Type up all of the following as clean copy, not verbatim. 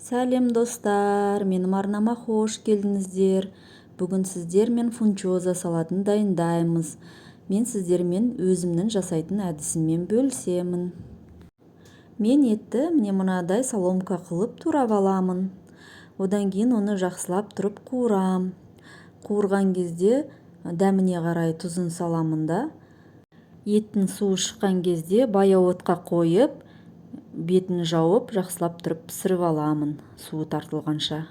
Сәлем, достар! Менің арнама хош келдіңіздер! Бүгін сіздермен фунчоза салатын дайындаймыз. Мен сіздермен өзімнің жасайтын әдісіммен бөлісемін. Мен етті, міне, мынадай соломка қылып турап аламын. Одан кейін оны жақсылап тұрып қуырам. Қуырған кезде дәміне қарай тұзын саламын да, еттің суы шыққан кезде баяу отқа қойып, бетін жауып, жақсылап тұрып пісіріп аламын суы тартылғанша.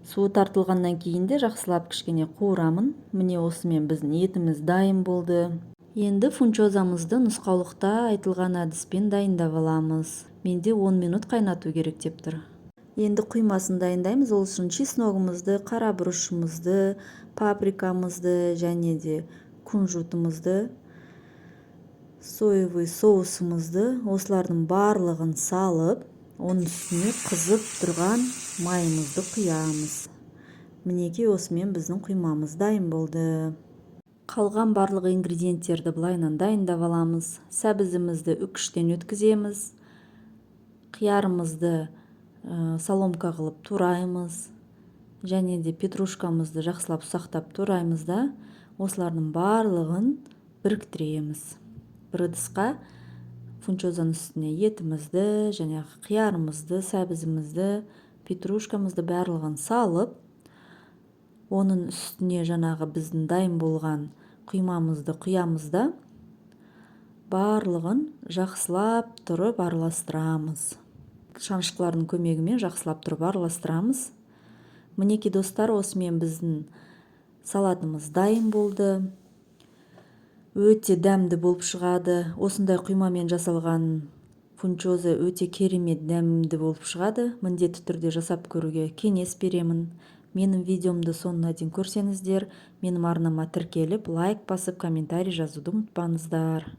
Суы тартылғаннан кейін де жақсылап кішкене қуырамын. Міне, осымен біздің етіміз дайын болды. Енді фунчозамызды нұсқаулықта айтылған әдіспен дайындап аламыз. Менде 10 минут қайнату керек деп тұр. Енді құймасын дайындаймыз. Ол үшін чесногымызды, қара бұрышымызды, паприкамызды және де кунжутымызды, соевый соусымызды, осылардың барлығын салып, оның үстіне қызып тұрған майымызды құямыз. Мінекей, осымен біздің құймамыз дайын болды. Қалған барлық ингредиенттерді былайынан дайындап аламыз. Сәбізімізді үккіштен өткіземіз, қиярымызды соломка қылып тураймыз және де петрушкамызды жақсылап ұсақтап тураймыз да, осылардың барлығын біріктіреміз бір ыдысқа. Фунчозаның үстіне етімізді және қиярымызды, сәбізімізді, петрушкамызды, барлығын салып, оның үстіне жаңағы біздің дайын болған құймамызды құямыз да, барлығын жақсылап тұрып араластырамыз. Шанышқылардың көмегімен жақсылап тұрып араластырамыз. Мінекей, достар, осымен біздің салатымыз дайын болды. Өте дәмді болып шығады. Осындай құймамен жасалған фунчоза өте керемет дәмді болып шығады. Міндетті түрде жасап көруге кеңес беремін. Менің видеомды соңына дейін көрсеңіздер, менің арнама тіркеліп, лайк басып, комментарий жазуды ұмытпаңыздар.